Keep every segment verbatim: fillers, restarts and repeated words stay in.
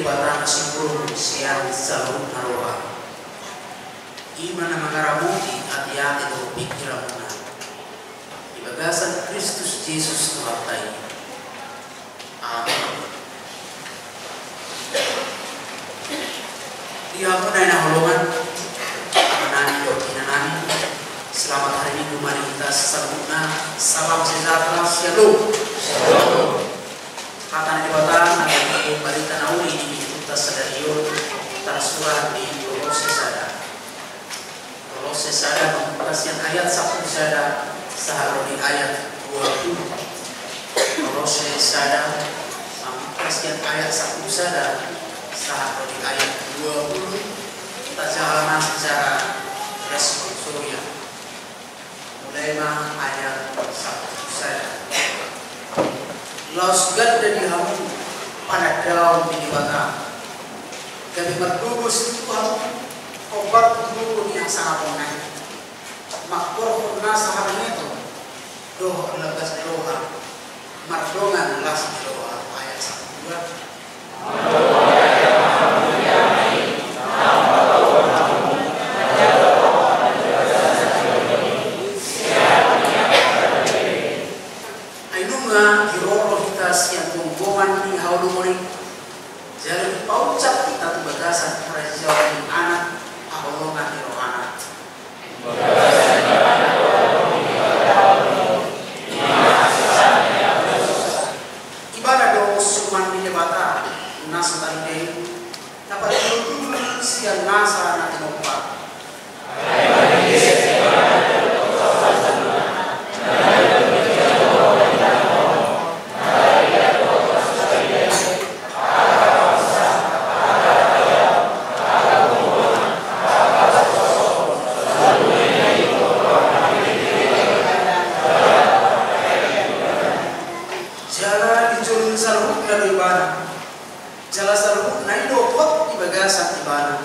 Debata na sumurung sian saluhutna roha, i ma na mangaramoti ateate dohot pingkiranmuna di bagasan Kristus Jesus Tuhanta i. Amen. Di hamu na hinaholongan, amanami dohot inanami, selamat hari Minggu ma di hita saluhutna. Salam sejahtera, shalom. Hata ni Debata na mambahen barita na uli di minggunta sadari on tarsurat di Kolose sada. Kolose sada mambuka sian ayat sampulu sada sahat ro di ayat dua puluh. Kolose sada mambuka sian ayat sampulu sada sahat ro di ayat dua puluh. Tajaha ma secara responsoria. Mulai ma ayat sampulu sada. Laos ganda di hamu panandaon ni Debata, gabe margogo situtu hamu hombar tu gogo ni hasangaponna i, mangkorhon nasa habengeton dohot las ni roha, mardongan las ni roha. Ayat sampulu dua. Ai nunga diroro hita sian gonggongan ni haholongon i, jala dipaucap hita tu bagasan harajaon ni Anak haholongan ni rohana. Ibana do suman ni Debata na so tarida i, na parjolo-jolo sian nasa na tinompa. Jala di jolo ni saluhutna do ibana, jala saluhutna i do hot di bagasan ibana.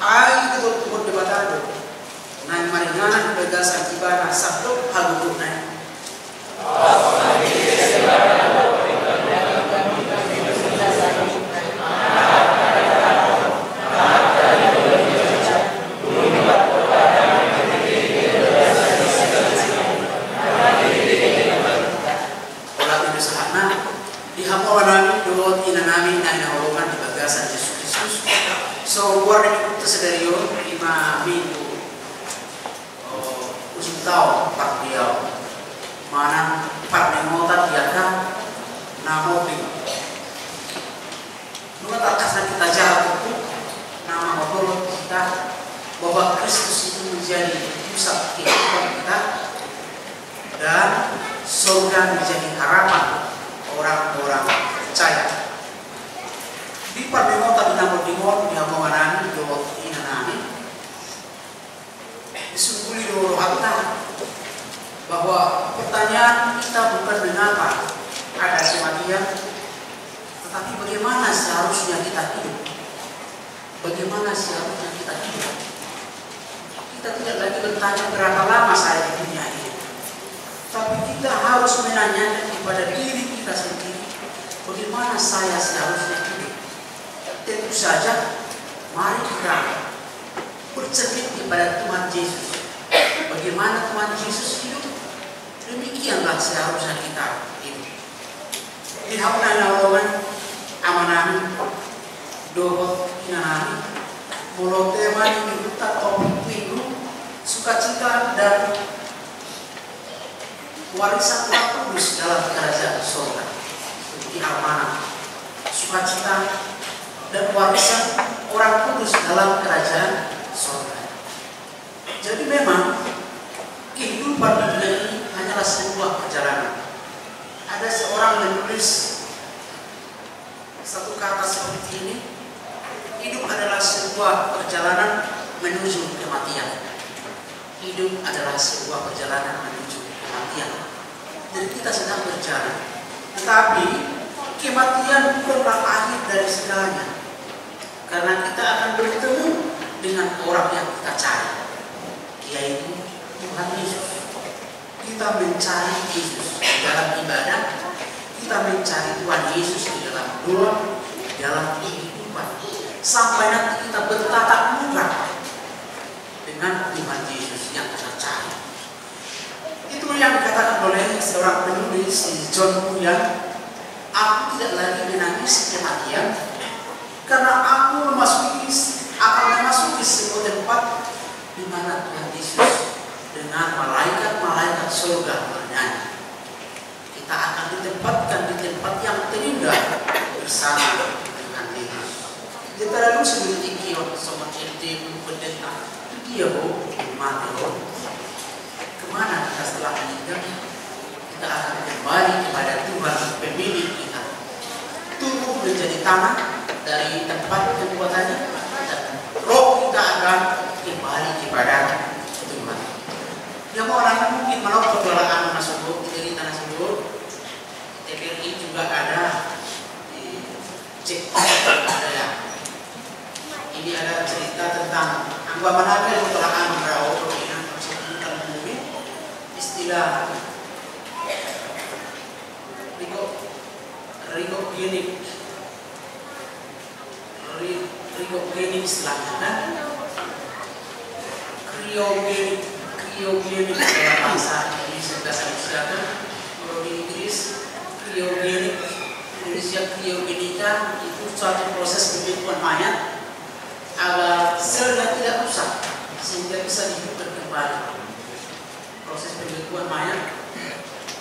Ai ditotohon Debata do naeng maringanan di bagasan ibana sandok hagogoonna i. Pola pitu sahatna, di hamu amanami dohot inanami na hinaholongan di bagasan Jesus Kristus, so goar ni minggunta sadari on, i ma minggu, o, ujung taon, pardiaon, manang parningotan di angka na mording. Nunga tangkas na hita jaha buku na mangotolhon hita bahwa Kristus itu menjadi pusat kehidupan kita dan surga menjadi harapan orang-orang percaya. Di parningotan na mording on, di hamu amanami dohot inanami, disungkuli do rohanta bahwa pertanyaan kita bukan mengapa ada kematian, tetapi bagaimana seharusnya kita hidup. Bagaimana seharusnya kita hidup. Kita tidak lagi bertanya berapa lama saya di dunia ini, tapi kita harus menanyakan kepada diri kita sendiri, bagaimana saya seharusnya hidup. Tentu saja, mari kita bercermin kepada Tuhan Yesus. Bagaimana Tuhan Yesus hidup, demikianlah seharusnya kita hidup. Di hamu na hinaholongan, amanami dohot inanami, molo tema ni minggunta, topik minggu, sukacita dan warisan orang kudus dalam kerajaan sorga. Di amana sukacita dan warisan orang kudus dalam kerajaan sorga. Jadi memang kehidupan di dunia ini hanyalah sebuah perjalanan. Ada seorang menulis satu kata seperti ini, hidup adalah sebuah perjalanan menuju kematian. Hidup adalah sebuah perjalanan menuju kematian. Jadi kita sedang berjalan. Tetapi kematian bukanlah akhir dari segalanya. Karena kita akan bertemu dengan orang yang kita cari, yaitu Tuhan Yesus. Kita mencari Yesus di dalam ibadah, kita mencari Tuhan Yesus di dalam doa, di dalam kehidupan, sampai nanti kita bertatap muka dengan Tuhan Yesus yang kita cari. Itu yang dikatakan oleh seorang penulis, si John Bunyan, "Aku tidak lagi menangisi kematian, karena aku memasuki, akan memasuki sebuah tempat di mana Tuhan Yesus dengan malaikat-malaikat surga bernyanyi." Kita akan ditempatkan di tempat yang terindah bersama dengan Yesus. Dia terlalu sedikit, waktu sama N T, pendeta, dia, oh, mati, oh. Kemana kita setelah meninggal? Kita akan kembali kepada Tuhan, pemilik kita. Tubuh menjadi tanah dari tempat pembuatannya, dan roh kita akan kembali kepada Tuhan. Dia mau orang mungkin melakukan doa anu masuk, jadi tanah sebut. T P R I juga ada di cek, ada ya. Ini ada cerita tentang anggo amanami yang telah anu rao, ini maksudnya tentang bumi, istilah rigo, rigogenik. Ri-, rigogenik istilahnya, kan? Kriogenik, kriogenik dalam bahasa Indonesia, bahasa Indonesia itu, kalau di Inggris, kriogenik, Indonesia, kriogenika, itu suatu proses pembekuan mayat agar selnya tidak rusak sehingga bisa dihidupkan kembali. Proses pembekuan mayat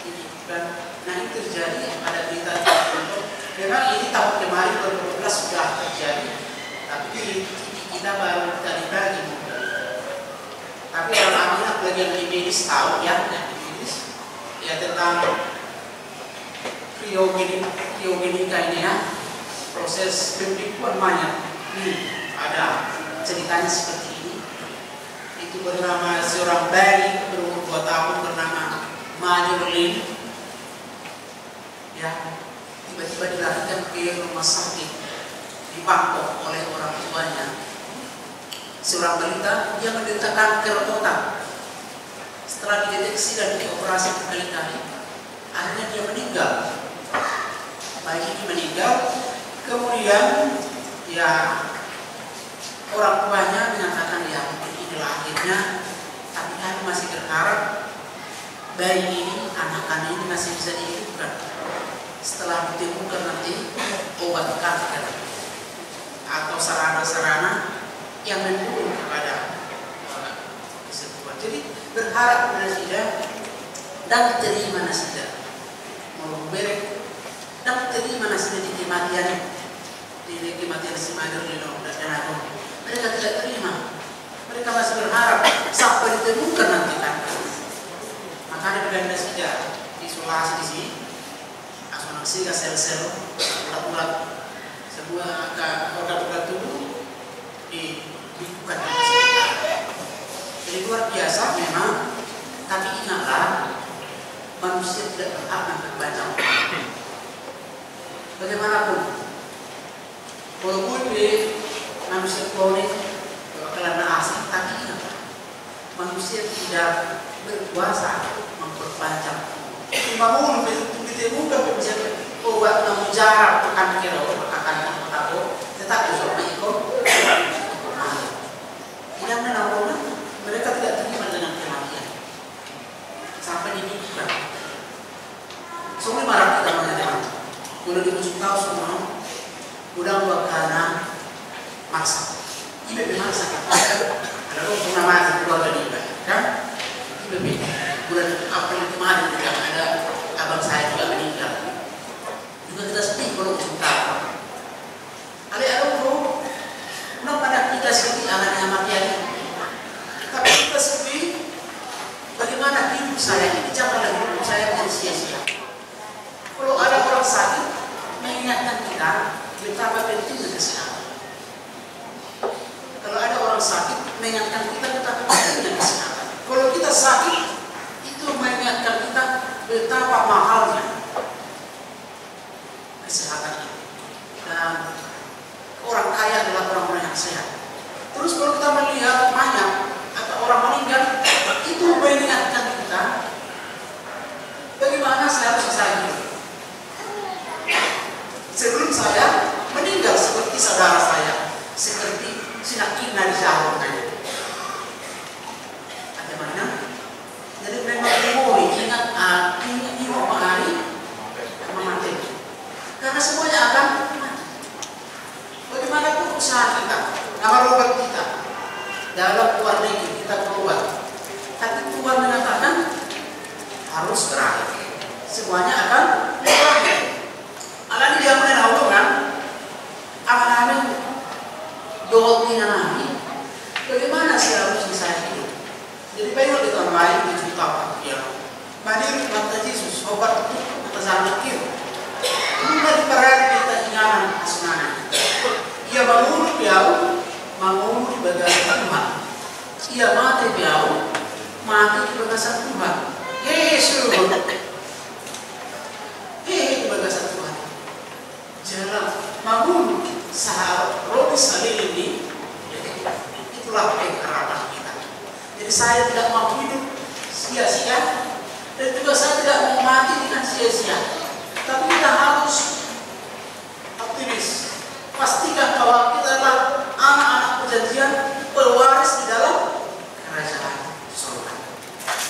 ini, kan? Nah, ini terjadi pada berita. Memang ini tahun kemarin, dua ribu delapan belas, sudah terjadi, tapi di T V kita baru tadi pagi. Tapi orang Aminak lagi yang di medis tahu, ya, yang di medis, ya, tentang kriogenik, kriogenika ini, ya, proses pembekuan mayat. Hmm, ada ceritanya seperti ini. Itu bernama seorang bayi berumur dua tahun bernama Major Lin. Ya, tiba-tiba dilarikan ke rumah sakit di Bangkok oleh orang tuanya. Seorang balita, dia menderita kanker otak. Setelah dideteksi dan dioperasi berkali-kali, akhirnya dia meninggal. Bayi ini meninggal, kemudian, ya, orang tuanya menyatakan, "Ya, mungkin inilah akhirnya, tapi kami masih berharap bayi ini, anakannya ini masih bisa dihidupkan setelah ditemukan nanti obat kanker atau sarana-sarana yang mendukung kepada, eh, kesembuhan." Jadi, berharap kepada nasida, ndang terima nasida. Mau berek, ndang terima nasida di kematian, di kematian si Major Lin on, dan, dan aku. Mereka tidak terima. Mereka masih berharap sampai ditemukan nanti kanker. Makanya dengan nasida isolasi di sini, langsung nang sega sel-sel, urat-urat, semua angka organ-organ tubuh di, dibuka. Jadi luar biasa memang, tapi ingatlah, manusia tidak berhak memperpanjang. Bagaimanapun, walaupun di manusia kone, kalau na asing, tapi ingatlah, manusia tidak berkuasa memperpanjang umur. Cuma mau ditemukan bisa obat na mujarab akan kira akan, tetap bisa ikut. Tidak menang, mereka tidak terima dengan kematian. Sampai dibekukan. Songon i ma hita, teman-teman. Molo di ujung tahun semua, godang angka na maksa. Iba pe maksa. Ada orang pernah mati keluarga dia, kan? Iba pe. Molo apa yang kemarin juga ada abang saya juga meninggal. Juga kita sedih molo ujung tahun. Alai adong do, unang ma hita sedih ala ni hamatean i. Tapi hita sedih, bagaimana hidup saya ini, janganlah hidup saya menjadi sia-sia. Kalau ada orang sakit, mengingatkan kita betapa pentingnya kesehatan. Kalau ada orang sakit, mengingatkan kita betapa pentingnya kesehatan. Kalau kita sakit, itu mengingatkan kita betapa mahalnya Mangolu pe ahu, mangolu di bagasan Tuhan. Ia mate pe ahu, mate di bagasan Tuhan. Hehe, surgo. Hehe, di bagasan Tuhan. Jala mangolu sahat ro di saleleng ni, itulah pengharapan kita. Jadi saya tidak mau hidup sia-sia, dan juga saya tidak mau mati dengan sia-sia. Tapi kita harus optimis. Pastikan bahwa kita adalah anak-anak perjanjian, pewaris di dalam kerajaan surga.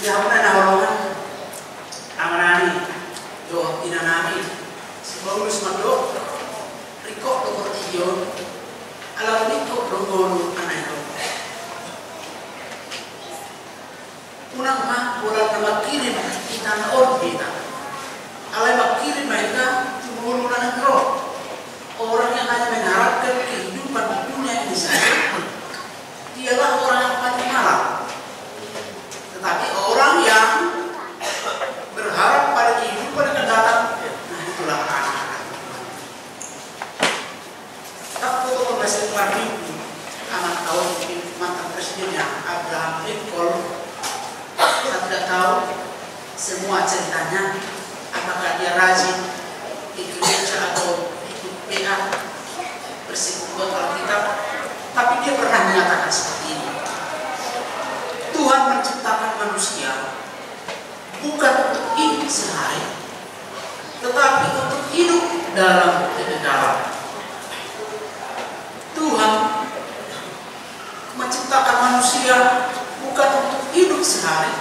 Di hamu na hinaholongan, amanami dohot inanami, si Paulus mandok, ringkot do portibi on, ala ringkot do ngolu na naeng ro. Unang ma pola na mangkirim hita na on hita. Alai mangkirim ma hita tu ngolu na naeng ro. Orang yang hanya mengharapkan kehidupan di dunia ini saja, dialah orang yang paling malang. Tetapi orang yang berharap pada kehidupan yang akan datang, nah, itulah anak-anak Tuhan. Tapi untuk pembahasan Martin, anak tahun ini mantan presidennya Abraham Lincoln, saya tidak tahu semua ceritanya, apakah dia rajin ikut gereja atau ikut P A, bersekutu Alkitab, tapi dia pernah menyatakan seperti ini, Tuhan menciptakan manusia bukan untuk hidup sehari, tetapi untuk hidup dalam kekekalan. Tuhan menciptakan manusia bukan untuk hidup sehari,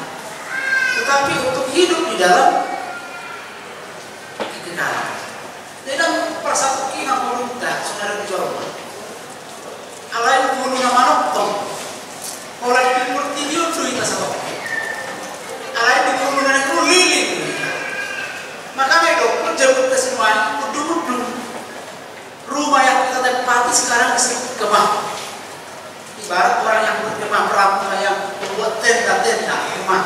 tetapi untuk hidup di dalam kekekalan. Jadi, persatuan na murunta, saudara di Jawa. Alai di ngolu na manongtong. Pola di portibi on do hita sahat. Alai di ngolu na naeng ro liling. Makanya didok, jabu ta sinuan, undung-undung. Rumah yang kita tempati sekarang disebut kemah. Ibarat orang yang berkemah, pramuka yang membuat tenda-tenda, kemah.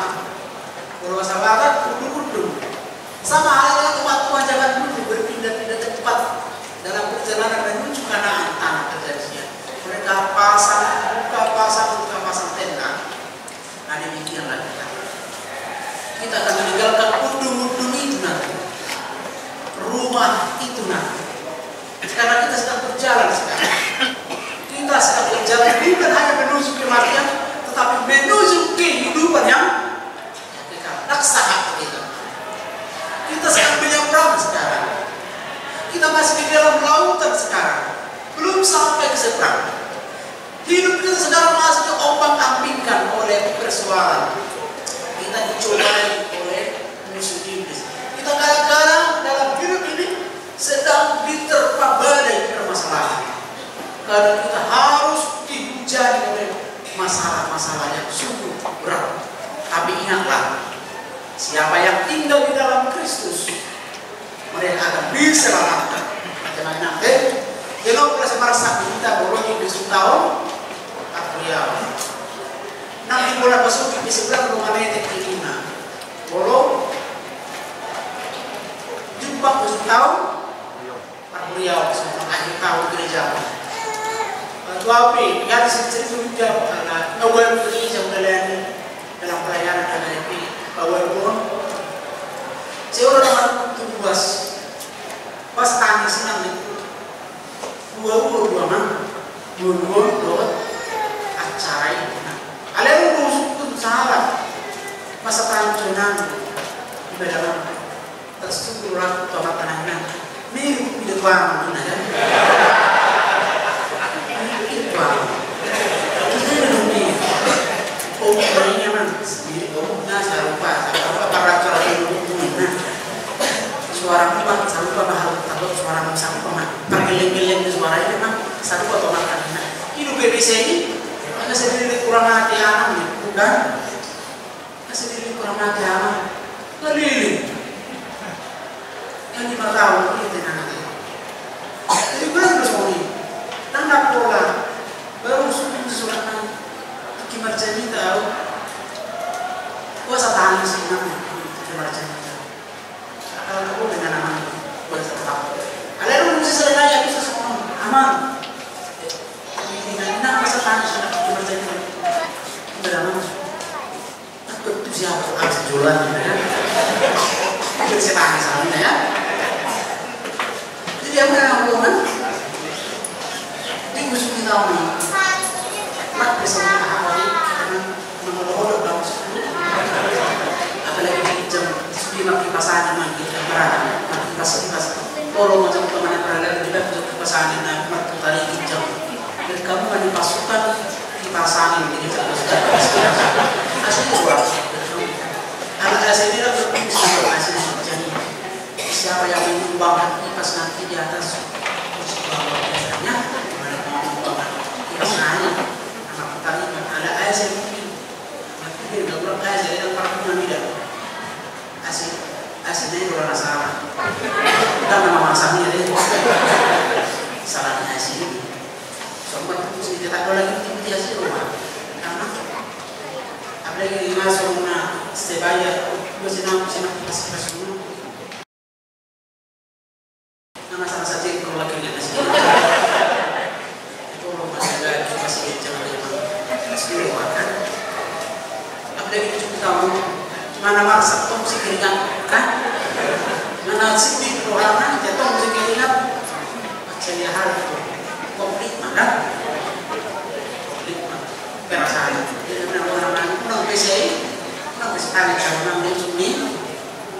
Kalau bahasa Batak, undung-undung. Sama halnya dengan umat Tuhan zaman dulu berpindah-pindah tempat dalam perjalanan menuju Kanaan, tanah perjanjian. Mereka pasang, buka pasang, buka pasang tenda. Nah, demikianlah kita. Kita akan meninggalkan undung-undung itu nanti. Rumah itu nanti. Karena kita sedang berjalan sekarang. Kita sedang berjalan bukan hanya menuju kematian, tetapi menuju kehidupan yang kekal. Nah, sahat kita. Kita sedang menyeberang sekarang. Kita masih di dalam lautan sekarang. Belum sampai ke seberang. Hidup kita sekarang masih diombang-ambingkan oleh persoalan. Kita dicobai oleh musuh iblis. Kita kadang-kadang dalam hidup ini sedang diterpa badai permasalahan. Kadang kita harus dihujani oleh masalah-masalah yang sungguh berat. Tapi ingatlah, siapa yang tinggal di dalam Kristus, mereka akan diselamatkan. Macam mana? Eh, dia lo pula semarsa kita borong di Kristus tahun, tak beliau. Nanti bola masuk di sebelah rumah nenek di lima. Bolo, jumpa Kristus tahun, tak beliau, semua akhir tahun gereja. Tuapi, ya, di sini cerita jumpa, karena nggak boleh pergi jam kalian. Dalam pelayanan dan F P I, bahwa pun seorang anak tubuas pas tani senang itu dua dua dua mang dua dua dua acara itu nah alemu musuh pun salah masa tani senang ibadah mang. Tersyukurlah tu Amanta na hinan. Mirip di depan tu na kan. Mirip di depan. Kita ini dong mirip. Oh, ini emang sendiri. Oh, nah, sarupa. Sarupa para suara dulu. Nah. Suara empat, sarupa mahal. Takut suara empat, sarupa mah. Pergeleng-geleng di suara ini mah. Sarupa tu Amanta na hinan. Ini B B C ini. Mana sendiri kurang hati anak nih. Bukan. Masih di kurang ajar, keliling. Kan lima tahun ini tenang aja. Jadi bulan terus mau nih. Tanda pola baru sudah surat nang Ki Marjanita au. Puasa tahan sih nang Ki Marjanita. Kalau aku dengan aman buat tetap. Ada yang bisa selesai ya bisa semua aman. Pasti pas poro macam kemana paralel di bab untuk pasangan na marputar ini jam. Dan kamu kan dipasukan di pasangan ini jam. Asli luar. Ala asli ini lah berfungsi sama asli jadi. Siapa yang menyumbang hati pas nanti di atas kursi luar biasanya, mana mau menyumbang hati pas nanti. Anak putar ini ala asli mungkin. Mati dia udah kurang asli dan parfum tidak. Asik, asik na i do na salah. Kan nama masa ni deh. Salah ni asik. Sombong tu sih kita kalau lagi tim dia sih rumah. Karena apalagi langsung na sebaya dua senang senang pas pas semua. Nama sama saja kalau lagi nggak nasi. Itu lo masih ada di masih jangan dia mau. Masih lo makan. Apa lagi itu tahu? Mana masak tong si keringat kan? Mana sih di ruangan dia tong si keringat? Macam dia hal itu. Konflik mana? Konflik mana? Perasaan. Jadi orang orang kurang P C I, kurang P C I kalau nang dia cumi,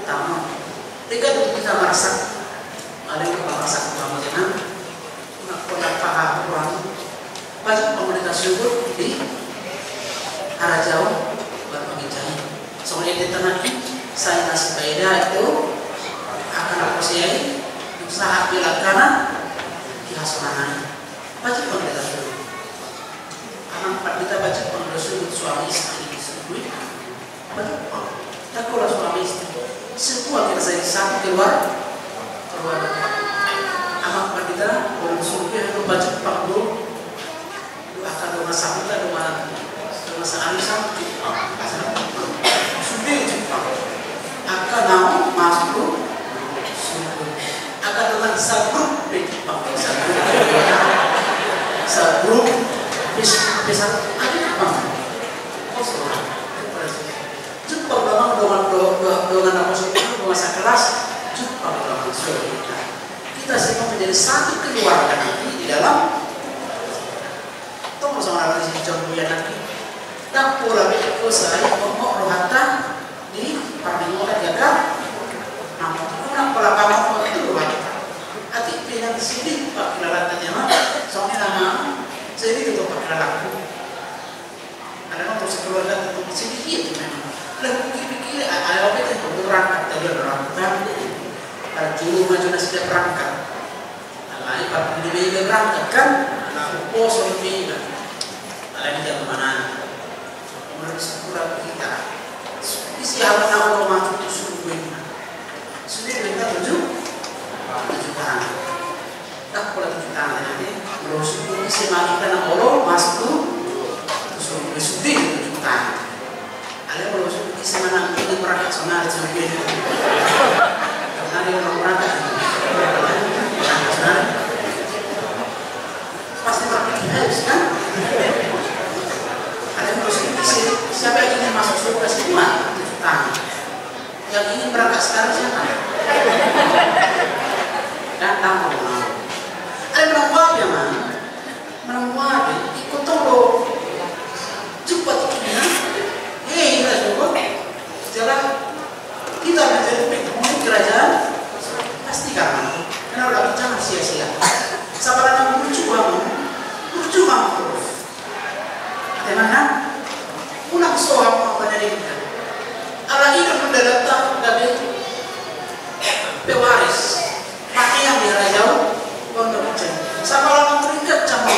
tamu. Tiga tu kita merasa, ada yang merasa kurang macam mana? Nak pernah paham kurang. Banyak komunitas syukur di arah jauh berpemikiran. Soalnya di tengah ini, saya masih beda itu akan aku siai usaha bila kanan di hasunangan. Banyak komunitas syukur. Anak pandita banyak komunitas syukur suami istri di syukur. Bajepang. Takola suami istri. Semua kita jadi satu keluar-, keluarga. Amak pandita, orang suruh dia itu bajepang dulu. Dua akan dua masa muda, dua, dua masa anusan. Sudah Jepang. Akan mau masuk surga. Akan dengan sagrup pe, Jepang sagrup. Sagrup, pes-, pesan, ada Jepang. Oh, saudara. Jepang memang dengan do-, do-, dengan apa sih? Dengan sekelas Jepang memang. So, kita semua menjadi satu keluarga nanti di dalam. Tong sama orang di sini jauh ya nanti. Tak pola be, kau saya ngomong rohata di parmingotan jaga. Nah, kurang pola kamu itu rohata. Ati pinang sini pak kilalata jama. Soalnya nama sini itu pak kilalata. Ada nonton sekeluarga itu sedikit memang. Lah pikir-pikir, ada apa itu berangkat dari orang kan. Ada juru maju nasi dia berangkat. Alai parpudi be iba berangkat kan, na poso be iba. Alai dia kemana? Menurut syukur aku kita. Isi awal na Allah masuk tu surga. Sudah kita tujuh, tujuh tangan. Tak pula tujuh tangan nanti. Menurut syukur isi awal kita na Allah masuk tu surga. Sudah tujuh tangan. Ada yang mau masuk ke sana, ini berangkat sana, ada yang mau berangkat sana. Pasti berangkat, kan? Ada yang mau masuk ke sini, siapa yang ingin masuk surga semua? Tujuh tangan. Yang ingin berangkat sekarang siapa? Datang, ada yang mau apa, ya, Mang? Manang muari, ingkon tong do jumpa tu tingki na. Hei, ina sobo. Jala hita menjadi penghuni kerajaan. Pasti karena. Karena udah bicara sia-sia. Sabar na burju bangun. Burju bangun terus. Ate mana? Unang so hamu apa dari kita. Ala hidup mendadak tak gabe pewaris. Mate yang di raja on, on do hujan. Sama lawan ringkas sama,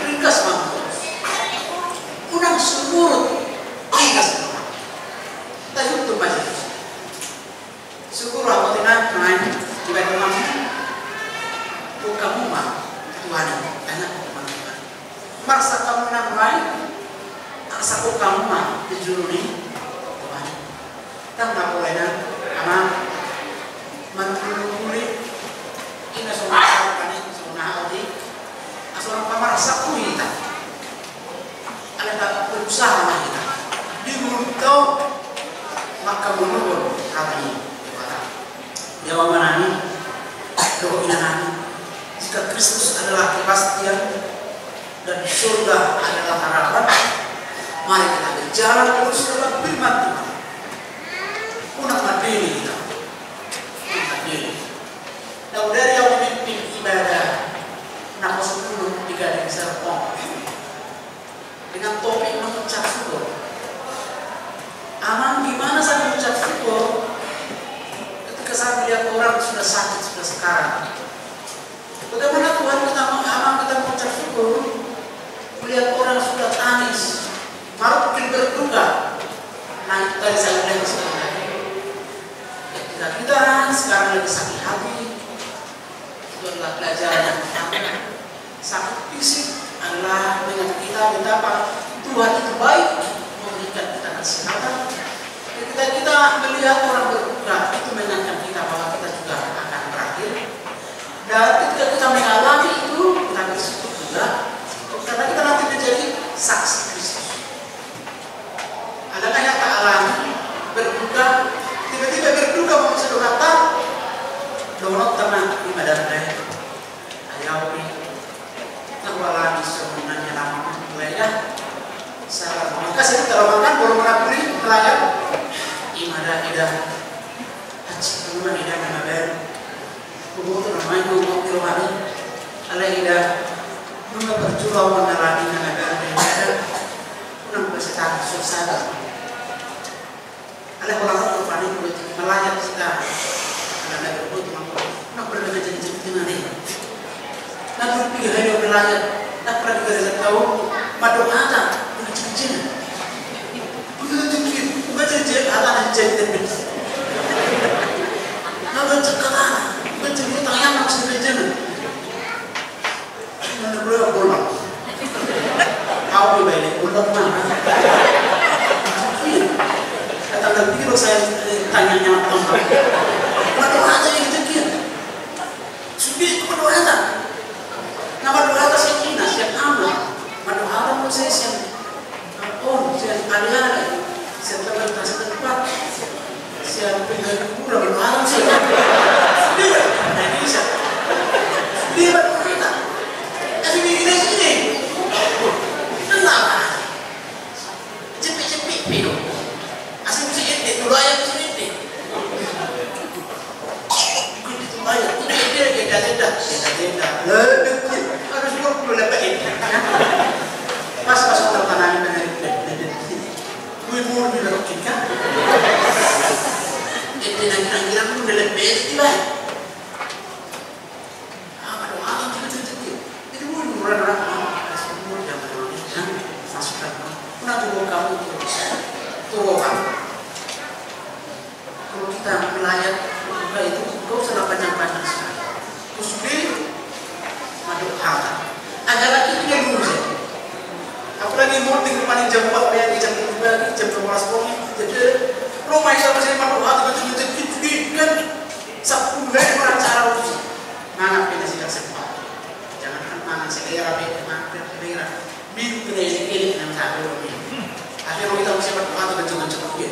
ringkas banget. Unang sumurut, ringkas. Tayuk tu masih. Syukur aku tenang, main. Tiba-tiba, bukan rumah, Tuhan, tanya bukan rumah. Marsak hamu nang lae, arsak hamu ma di julu ni Tuhan. Tangkas pola i na, Amang, manjulungjulung, ina so marsak kami, so na odi, aso na pamarsak tu hita. Alai ta berusaha ma hita. Di multo, maka menurun hata ni Debata. Jawa manani, dohot inanami, jika Kristus adalah kepastian dan surga adalah harapan, mari kita berjalan terus dalam firman Tuhan. Unang mandele kita. Unang mandele. Saudari yang memimpin ibadah, na pasupulu di Gading Serpong, dengan topik mengucap syukur. Amang, gimana saya mengucap syukur ketika saya melihat orang sudah sakit, sudah sekarat? Bagaimana Tuhan kita, Amang, kita mengucap syukur melihat orang sudah tangis, marukir, berduka? Nah, itu tadi saya bilang sebenarnya. Ketika kita sekarang lagi sakit hati, itu adalah pelajaran yang pertama. Sakit fisik adalah mengingat kita betapa Tuhan itu baik, memberikan kita kesehatan. Ketika kita melihat orang berduka, itu mengingatkan kita bahwa kita juga akan berakhir. Dan ketika kita mengalami itu, kita bersyukur juga, karena kita nanti menjadi saksi Kristus. Adakah yang tak alami? Berduka, tiba-tiba berduka, maksud kata, dongot sama ibadah. Ayau ni, na hualami songon na nialami mulai ya. Sabar, makasih, kalau makan, belum pernah beli, melayat. Ima da ida. Haji, ima ida na mabar. Kubutuh namanya ngomong di rohani. Alai ida, nunga berjuang mengalami na mabar daripada. Unang bersetan, susah. Alai holan rupani, melayat kita. Alai na berbuat mampu. Na pernah jadi jengking nanti. Na berpikir hari melayat. Na pernah dikasih tahu. Madok hata. Bukan jengking. Bukan jengking. Bukan jengking. Hata na jengking. Na bukan jengking hata. Bukan jengking tangan masih jengking. Mana boleh bolak. Kau di balik bolak mana? Iya. Kata lagi kalau saya tanya nyata. Madok hata yang jengking. Sudah itu madok hata. Na madok hata sian ina, sian ama. Madok hata pun saya sian. Ampun, sian ale-ale, sian teman setempat, sian penggali kuburan, madok hata sian. Sudah, nggak bisa. Sudah, madok hata. Tapi begini sini. Kenapa? Cepet-cepet, Pino. Asal bisa ente, dulu aja bisa ente. Ikut itu banyak. Ini dia, dia, dia, dia, dia, dia, dia. Lebih, harus gua perlu dapat ini. Pas, pas orang tanahnya, tanahnya, dia, dia, dia. Gue mau di dalam kita. Ente na ngira-ngira pun dalam besi, Bang. Apa doa kan kita cerita dia? Jadi, gue orang-orang, ah, kasih umur, jangan, jangan, masukan, Bang. Nah, tuh, kamu tuh, tuh, kamu. Kalau kita melayat, buka itu, nggak usah lah panjang-panjang sekali. Terus dia madok hata. Agak lagi dia dulu saja. Apalagi mau di rumah ini jam empat, bayar di jam tujuh pagi, jam dua belas pagi, jadi rumah itu masih madok hata, betul-betul gitu, kan. Sepuluh hari orang cara urusan. Mangan beda sida sempat. Jangan kan mangan selera, beda makan selera. Minum beda ini, ini, yang satu, ini. Akhirnya kita mesti berdoa, kita jangan cepat.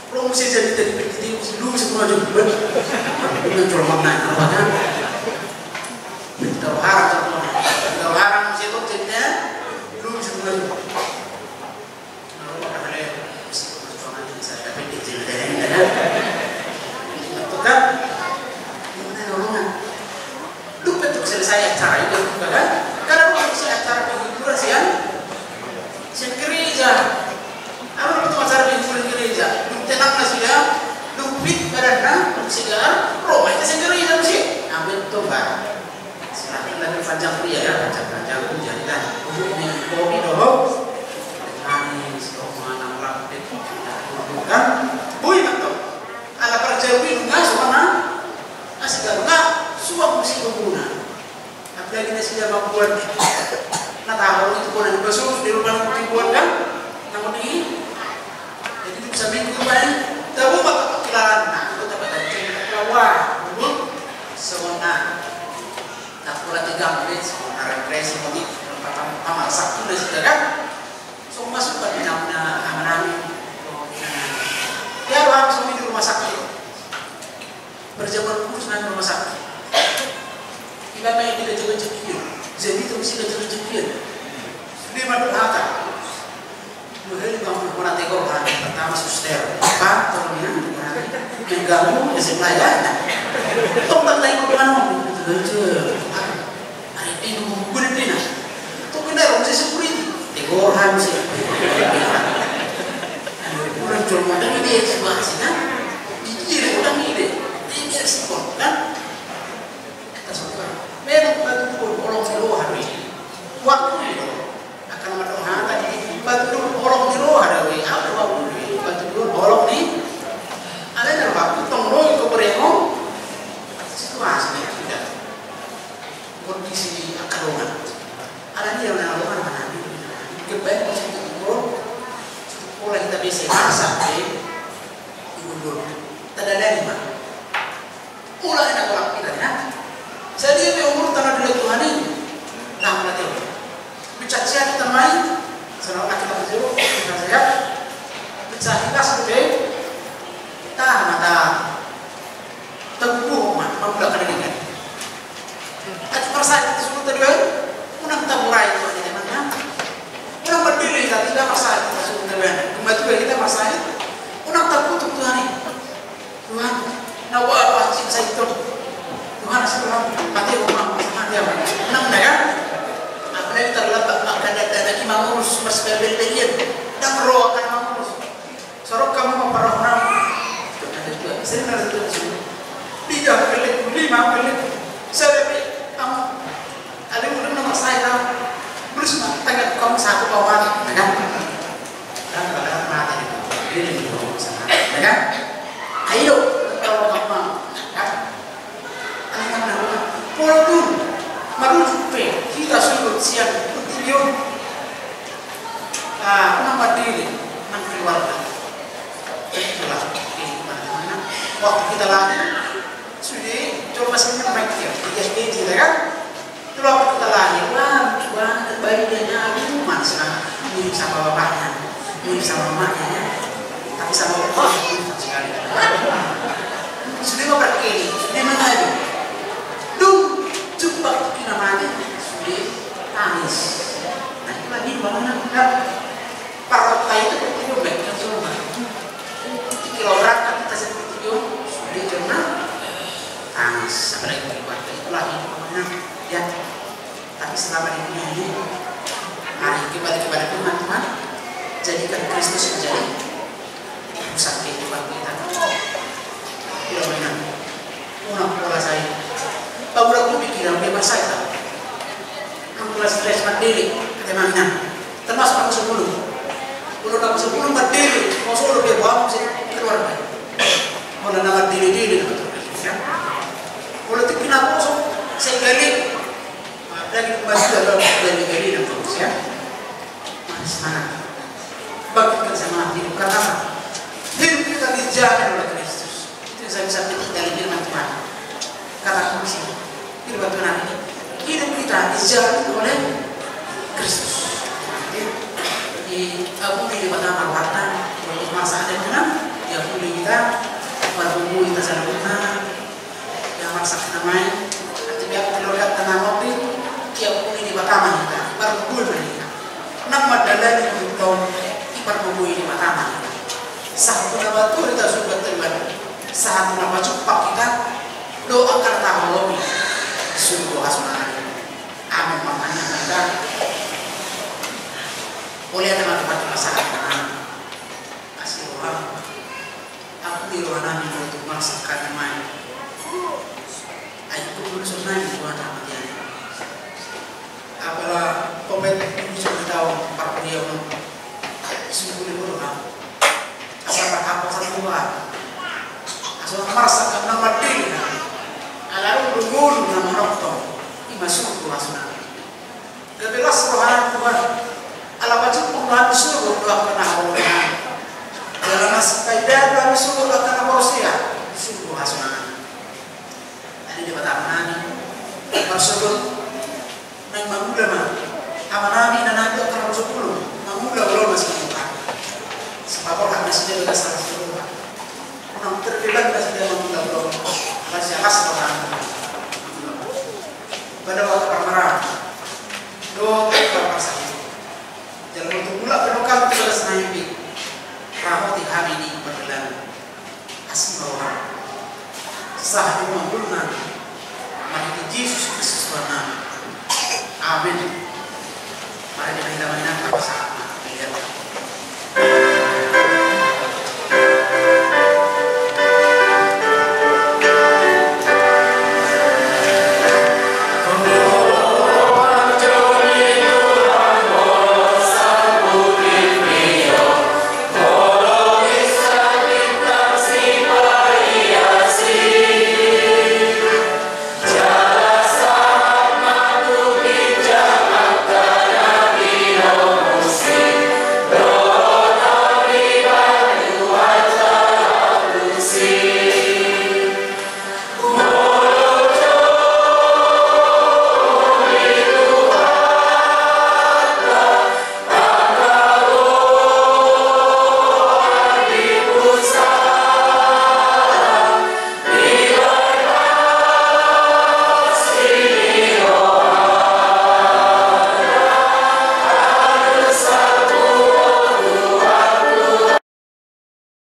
Lo mesti jadi, jadi begitu, mesti lu mesti maju. Bener. Dengan colongan naik, apa kan? Kalau haram, kalau haram, mesti itu jadinya, lu mesti maju. Kalau ada, mesti perjuangan ini saya dapat di sini, ya. Itu kan? Ini nolongan. Lu betul selesai acara itu, kan? Karena lu selesai acara penghiburan sih, ya. Sian gereja. Apa namanya tuh acara di gereja? Tenang nasi ya, duit badanna segar, roh itu sian gereja sih. Ambil tuh, Pak. Silahkan lagi panjang pria ya, panjang-panjang pun jadi dah. Duduk di kopi doho. Nangis, doho menganam lampet. Kan? Bui betul. Ala perjauhi nunga suang na. Asik nunga suang mesti berguna. Apalagi na sida mambuat. Na tahu itu kona di basu di rumah nanti buat kan? Namun ini jadi itu sambil rumah ini tahu apa perkiraan. Nah, itu dapat dari cerita wah dulu semua. Tak pula tiga menit semua represi mati. Pertama sama sakit na sida kan? So masuk ke dalam amanami. Ya, langsung di rumah sakit. Perjamuan kudus nang rumah sakit. Iba main di kejauhan cekian. Jadi itu mesti kejauhan cekian. Dia madok hata. Mulai di bangun kona tegor kan. Pertama suster. Pak, tolong ya. Mengganggu, ya, sebelah ya. Tong tak lain kemana. Aduh, ah, ari ini mau bulan pina. Tuh kena orang saya security. Tegur han sih. Aduh, bulan cuma ada ini eksplorasi kan. Di dia orang ini. Ini ekspor kan. Kita suka. Memang batu pun orang di luar hari. Waktu itu. Akan madong hata di batu dulu holong di roha dawe, apa waktu di batu dulu holong di. Ada yang waktu tong roh itu berengong. Situasi ini tidak. Kondisi akan dongan. Ada dia yang dongan mana di. Kebanyakan situ dulu. Mulai kita bisa masak di. Dulu. Tidak ada lima. Mulai na tolak kita ya. Jadi dia umur tanah dulu Tuhan ini. Nah, mulai dia. Bicara siap kita main. Senang kita berjuru, kita siap. Bicara kita sudah. Tahan ada. Tunggu, Mak, mau pulang ke negeri. Tapi perasaan kita suruh tadi kan. Unang taburai itu aja teman-teman. Unang berdiri kita tidak perasaan kita suruh tadi kan. Kembali kita perasaan. Unang takut Tuhan ini. Tuhan, na ua pancing sa itu. Tuhan, sa Tuhan, mati aku, Tuhan, mati aku. Enam dah ya. Apalagi terlambat makan dan lagi mangurus mas bebel-belian. Dan roh akan mangurus. Sorok kamu mau parah enam. Sering ada tuh sini. Tiga kali, lima kali. Saya lebih kamu. Ada yang udah nomor saya tahu. Belum semua tanya kamu satu bawa, ya kan? Dan pada mata itu, dia lebih bawa sama, ya kan? Ayo, kalau kamu mau, ya kan? Anak-anak, walaupun marujuk pe hita suhut sian portibi on, ah, unang mandele nang keluarga. Itulah kehidupan anak-anak. Waktu kita lahir, sudah coba sebenarnya baik dia, dia sendiri, ya kan? Itulah waktu kita lahir, wah, lucu banget, bayi dia nyari, masa mirip sama bapaknya, mirip sama mamanya, ya. Tapi sama bapak, mirip sekali. Sudah mau pergi, sudah mengadu. Duh, jumpa kita mati, sudah tangis. Nah, itulah hidup anak-anak. Parrot tai itu portibi on, baik kan, semua. Kalau berangkat kita seperti itu, sudah kena tangis, apalagi keluarga, itulah hidup anak, ya. Tapi selama di dunia ini, mari kembali kepada Tuhan, Tuhan, jadikan Kristus menjadi pusat kehidupan kita. Tidak menang. Unang pola sai. Baru aku pikiran bebas saya. Unang pola stres mandiri, kata Mami Nang. Termasuk aku sepuluh. Kalau aku sepuluh mandiri, mau solo dia bawa sih keluarga. Kalau nama diri-diri, ya. Kalau tu kena kosong, saya gali. Apalagi maju dalam gali-gali dan terus, ya. Semangat. Bangkitkan semangat hidup. Karena apa? Hidup kita dijamin oleh Kristus. Itu yang saya bisa petik dari firman Tuhan. Kata kunci firman Tuhan hari ini, hidup kita dijamin oleh Kristus. Jadi, di abu di mata marwata, untuk masa ada menang, di abu kita, baru kita sana. Ia marsak na main, ati biak keluarga tanah mobil, ia pun di Batam hita, baru bul hita. Nang mandalani hita, i baru bul di Batam hita. Sahat tu na batur hita sudah terban, sahat tu na pacumpak hita, doa karena holomi, surgo hasmani. Amin, makanya hita. Boleh ada mati-mati masalah. Kasih orang. Aku di roha nami do tu marsak na main. Ai tu dulu sonai tu anak dia. Apala kopet tu sonai tau parkuliah on. Sungguh di roha. Asal apa satu. Asal marsak na mati. Alarung dulu na manonton. Ima sungguh asal. Gabe las roha nami Tuhan. Ala pajumpang roha nami surgo dohot na hau roha nami. Jala na sipaidaon roha nami surgo dohot na porsea. Surgo hasonangan. Adi Debata Ama nami. Marsogot. Naeng mangula ma. Ama nami na nami dohot na porsea pulu. Mangula ulaon na simuka. Sipaborhat nasida dohot na salah simuka. Unang terbeban nasida mangula ulaon. Ala sialas roha nami. Pada waktu parmaraan dohot parmaraan. Jala molo tung mulak pe do hami tu bagas na imbi, ramoti hami di pardalanan. Asi ma roham. Sahat do manguluna. Marhite Amen.